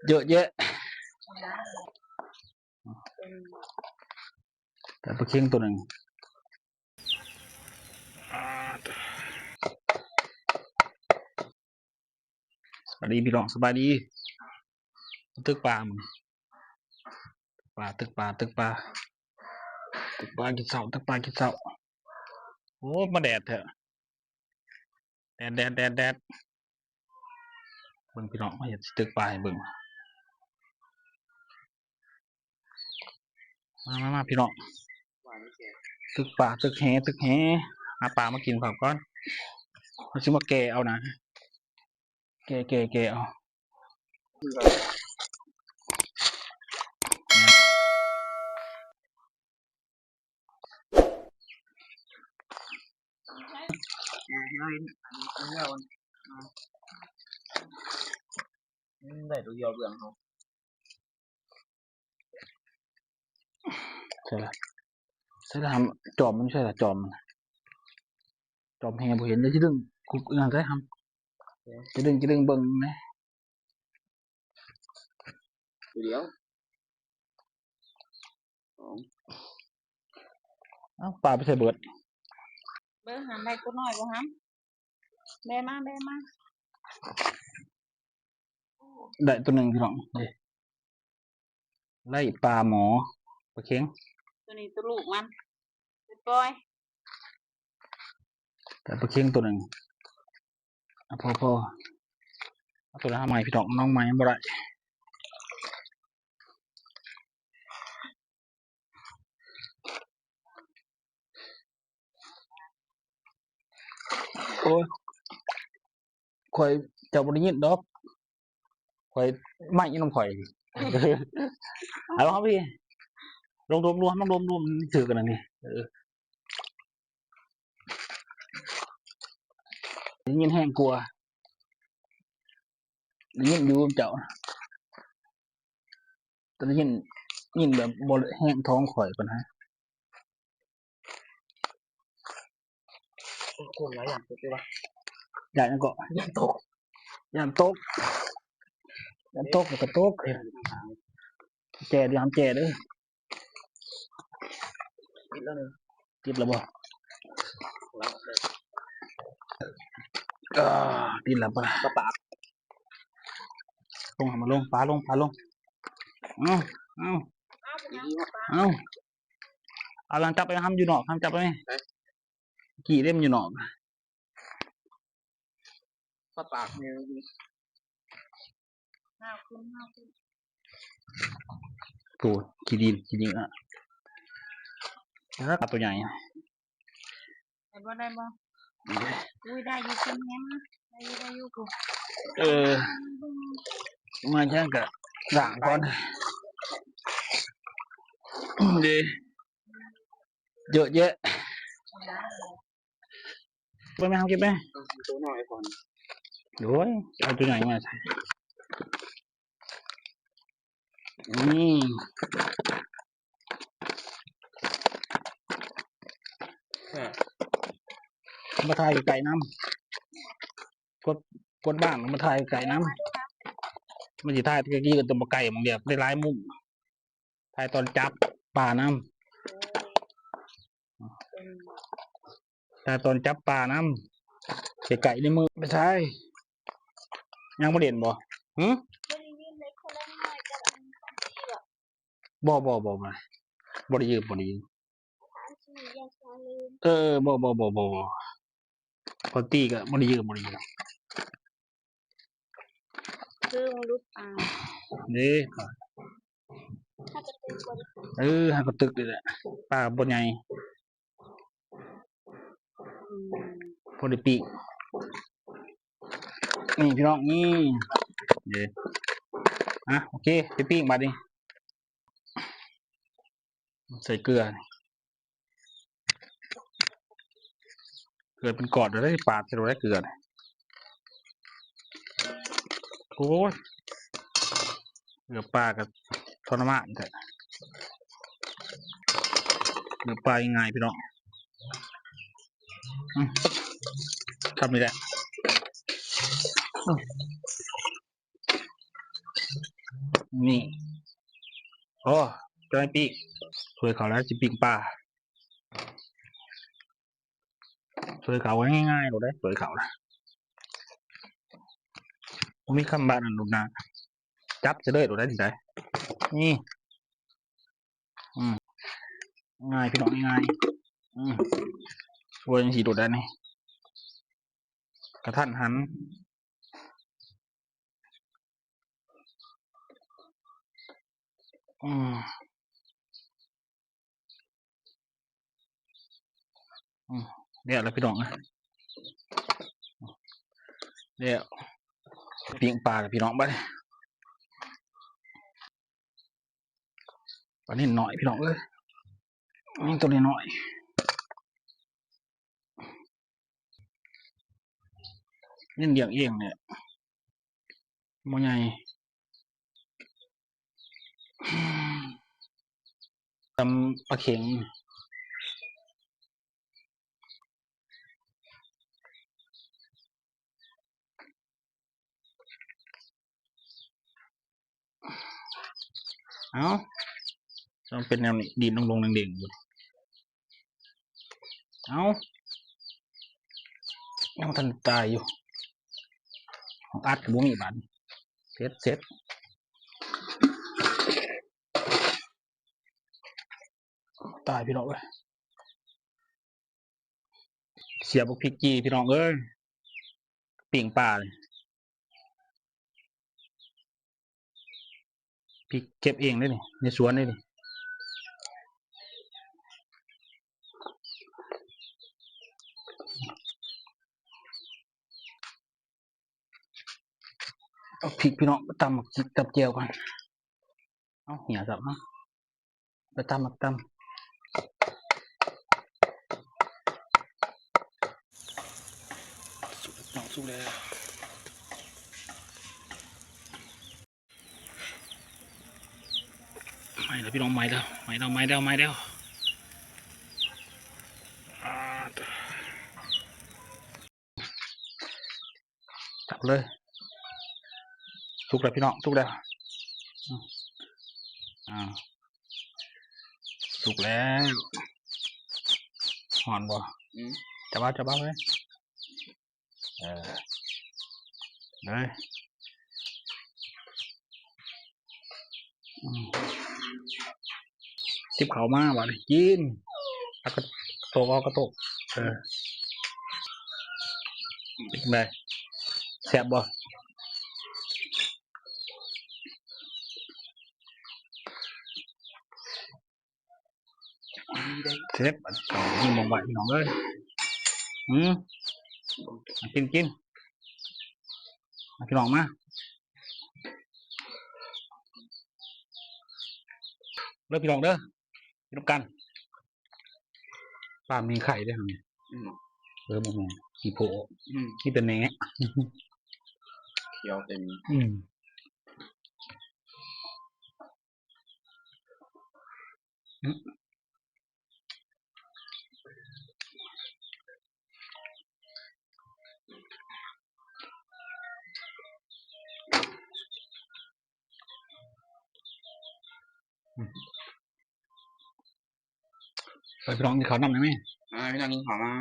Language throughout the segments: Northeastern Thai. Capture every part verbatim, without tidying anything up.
เยอะแยะ แต่ปลาเค็งตัวหนึ่ง สบายดีพี่น้อง สบายดี ตึกปลามึง ปลา ตึกปลา ตึกปลา ตึกปลากินเช้า ตึกปลากินเช้า โอ้ มาแดดแท้ แดด แดด แดด แดด เบิ่งพี่น้อง มาเฮ็ดตึกปลาให้เบิ่ง มา มา มา พี่น้อง ตึกปลา ตึกแห ตึกแห หาปลามากินพร้อมก่อน เขาสิมาแกะเอานะ แกะ แกะ แกะเอา ได้ตัวเดียวเรื่องเขา ใช่ละ ใช่ละ จอมมัน ใช่ละ จอมมัน จอมแหบ่เห็น เดี๋ยวจะดึง กูนั่นได้ทำ จะดึง จะดึงเบิ่งนะ เดี๋ยว เอ้า ปลาไปใส่เบิด เบิ่งหาได้ตัวน้อยบ่หำ แบมา แบมา ได้ตัวหนึ่งพี่น้อง นี่ ไล่ปลาหมอ ปลาเค็ง ตัวนี้ตัวลูกมัน ไปปล่อย แต่ปลาเค็งตัวหนึ่ง อ่ะ พอ พอ เอาตัวนั้นมาใหม่พี่น้อง น้องใหม่ยังบ่ได้ โอ้ย ข่อย เจ้าบ่ได้ยินดอก ข่อย ไม้อยู่นำข่อย เอาลองเอาพี่ ลองดมดู ลองดมดู มันถือกันอันนี้ เออ ได้ยินแฮงกว่า ได้ยินอยู่เจ้า แต่ได้ยิน ยินแบบบ่แฮงท้องข่อยปานใด คนหลายอย่างเกิดขึ้นวะ ย่านหยังเกาะ ย่านตก ย่านตก ย่านตก ย่านตกแล้วก็ตก แจ้เด้อ ห้ามแจ้เด้อ ติดแล้วหนึ่ง ติดแล้วบ่ แล้ว อ่า ติดแล้วปะ ปลาปาก ลง เอามาลง ปลาลง ปลาลง เอา เอา เอา เอา หลังจับไปห้ามอยู่นอก ห้ามจับไปนี่ ไป กี่เล่มอยู่นอก ปลาปากเนี่ย ห้าวขึ้น ห้าวขึ้น โอ้ ขี้ดิน ขี้ดินอ่ะ แล้วปลาตัวใหญ่ ได้บ่ ได้บ่ อุ้ย ได้อยู่ กินแฮมนะ ได้อยู่ ได้อยู่กู เออ มาช่างกะด่างก่อน ดี เยอะแยะ ไปไหมครับ เก็บไหม เอาตัวน้อยก่อน โอ้ย เอาตัวใหญ่มาใส่ นี่ อ่ะ มาถ่ายไก่น้ำ กด กดบ้านมาถ่ายไก่น้ำ มันสิถ่ายตะกี้กับตัวไก่บางเดียวได้หลายมุม ถ่ายตอนจับปลาน้ำ ถ่ายตอนจับปลาน้ำ ไก่ๆ ในมือ ไปใส่ ยังบ่เด่นบ่ หึ บ่ บ่ บ่ บ่ บ่ได้ยืม บ่ได้ยืม เออ บ่ บ่ บ่ บ่ บ่ ปกติก็บ่ได้ยืม บ่ได้ยืม คือมึงดู อ่า เด้ ถ้ากระตึกบ่ได้ เออ หากระตึกนี่แหละ ปลาบ่ใหญ่ อืม พอได้ปิ้ง นี่พี่น้อง นี่ เด้ อ่ะ โอเค ไปปิ้งบัดนี้ ใส่เกลือ เกลือเป็นก้อน เดี๋ยวได้ปาดใส่ลงได้เกลือ โอ้ย เกลือปลากับทรมานแท้ เกลือปลาง่ายๆ พี่น้อง อืม ทำนี่แหละ อืม นี่ โอ้ จอยปิ้ง ถ้วยข้าวแล้วสิปิ้งปลา ถ้วยข้าวง่ายๆโลดเด้อ ถ้วยข้าวนะ บ่มีคำบาดนั่นโลดนะ จับใส่เลยโลดได้ นี่ อืม ง่ายพี่น้อง ง่าย อืม ถ้วยจังซี่โลดได้นี่ กะทันหัน อืม อืม แล้วล่ะพี่น้องนะ แล้ว ปิ้งปลาล่ะพี่น้อง บัดนี้ ปลานิลน้อยพี่น้องเอ้ย นี่ตัวน้อยๆ นิลเลี้ยงเองเนี่ย บ่ใหญ่ ตำปลาเข็ง เอ้า ต้องเป็นแนวนี้ ดินลงๆเด้งๆอยู่ เอ้า ยังบ่ทันตายอยู่ ของอัดก็บ่มีบาดนี้ เสร็จ เสร็จ ตายพี่น้องเอ้ย เสียบบักพริกจี่พี่น้องเอ้ย ปิ้งปลาเลย พริกเก็บเองเลยนี่ ในสวนเลยนี่ เอาพริกพี่น้องไปตำบักจิกตำแจ่วก่อน เอาเหี่ยสับมา ไปตำบักตำ สุกแล้ว สุกแล้ว ไหม้แล้วพี่น้อง ไหม้แล้ว ไหม้แล้ว ไหม้แล้ว ไหม้แล้ว อ่า จับเลย สุกแล้วพี่น้อง สุกแล้ว อืม อ่า สุกแล้ว ฮ้อนบ่ อืม จับเอา จับเอาเลย เออ เลย อืม ติบข้าวมา บาดนี้กิน เอากระโตก เอากระโตก เออ เป็นไง แซ่บบ่ เสร็จ นี่มองไว้พี่น้องเอ้ย อืม มากิน กิน มาพี่น้องมา เด้อพี่น้องเด้อ กินนำกัน ปลามีไข่ด้วยครับเนี่ย อืม เออ บ่แม่น ขี้โพะ อืม มีแต่แหน เขียวเต็ม อืม อืม อืม ไปพี่น้องกินข้าวนำได้ไหม อ่า พี่น้องกินข้าวมา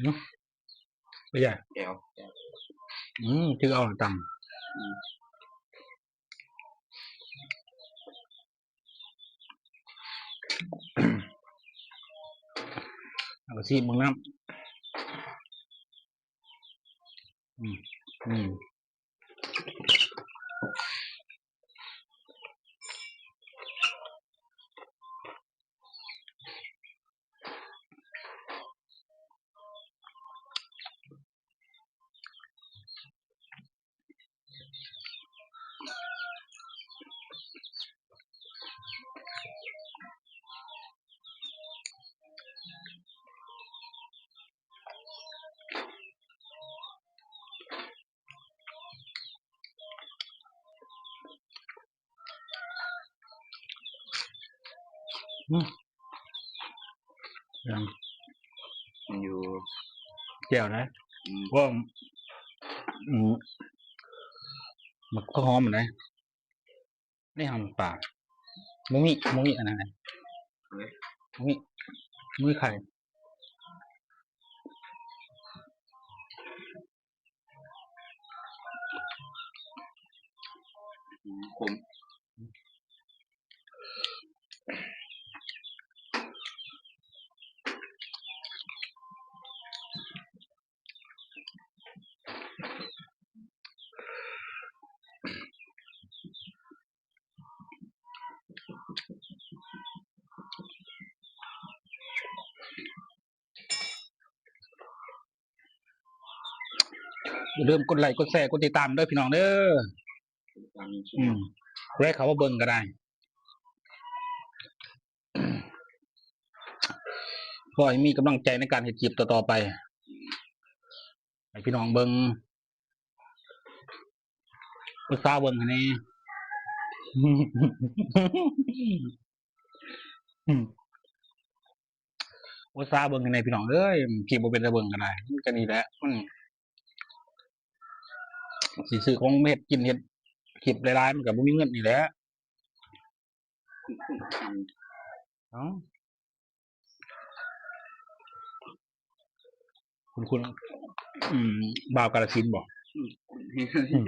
เนาะ ไปใหญ่ แจ่ว อืม คือเอาตำ อืม เอากระชีเบิ่งน้ำ อืม อืม อื อืม ยัง มันอยู่ แจ่วนะ อืม ว่า อืม มันก็หอมนะ นี่หอมปลา บ่มี บ่มีอันนั้นนะ เฮ้ย บ่มี บ่มีไข่ อืม ขม อย่าลืมกดไลค์ กดแชร์ กดติดตามเด้อพี่น้องเด้อ อืม แวะเข้ามาเบิ่งก็ได้ เพื่อให้มีกำลังใจในการเฮ็ดคลิปต่อๆไป ให้พี่น้องเบิ่ง อุตส่าห์เบิ่งให้แน่ อืม อุตส่าห์เบิ่งให้แน่พี่น้องเอ้ย คลิปบ่เป็นตาเบิ่งก็ได้ มันก็นี่แหละ มัน สิซื้อของมาเฮ็ดกิน เฮ็ดคลิปหลายๆ มันก็บ่มีเงินนี่แหละ เอ้า คุณ คุณ อืม บ่าวกาฬสินธุ์บ่ อืม อืม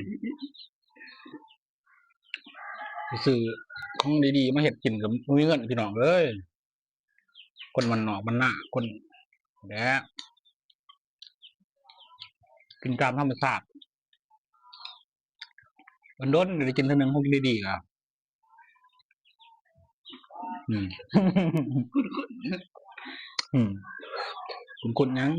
ไปซื้อของดีๆ มาเฮ็ดกินก็บ่มีเงินพี่น้องเอ้ย คนบ้านนอกบ้านนา คน และ กินตามธรรมชาติ มันโดนได้กินเทื่อหนึ่ง ของดีๆ อ่ะ อืม อืม คุณ คุณยัง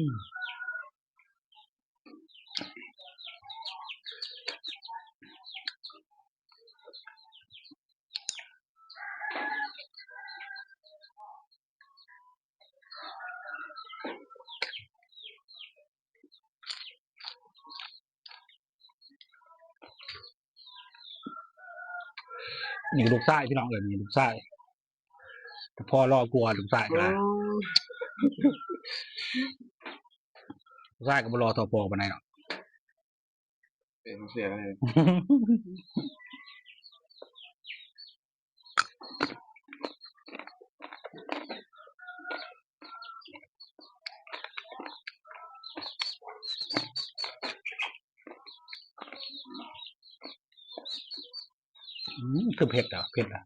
นี่ลูกชายพี่น้องเอ้ย นี่ลูกชาย แต่พ่อหล่อกว่าลูกชายก็ได้ โอ้ ลูกชายก็บ่หล่อเท่าพ่อปานใดหรอก เสีย เสียเลย อืม คือเผ็ดอ่ะ เผ็ดอ่ะ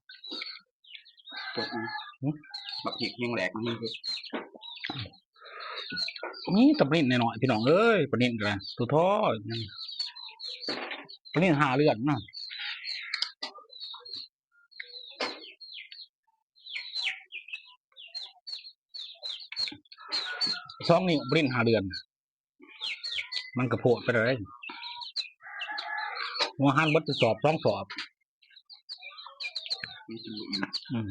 เผ็ดนะ หึ บักพริกยังแหลกมันยังเผ็ด นี่แต่ปลานิลน้อยๆ พี่น้องเอ้ย ปลานิลก็ได้ ตัวทอด ปลานิลห้าเดือนเนาะ สองนิ้วปลานิลห้าเดือน มันก็โพดไปเลย หัวหันเบิดจะสอบสองสอบ อืม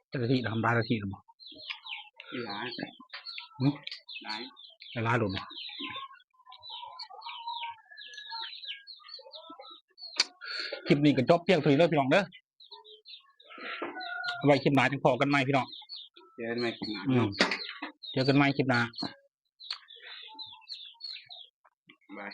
เจ้าหน้าที่ทำร้ายเจ้าหน้าที่หรือเปล่า หลาย หึ หลาย หลายหรือเปล่า คลิปนี้ก็จบเพียงเท่านี้เด้อพี่น้องเด้อ เอาไว้คลิปหน้าจั่งพ้อกันใหม่พี่น้อง เจอกันใหม่คลิปหน้า อืม เจอกันใหม่คลิปหน้า บาย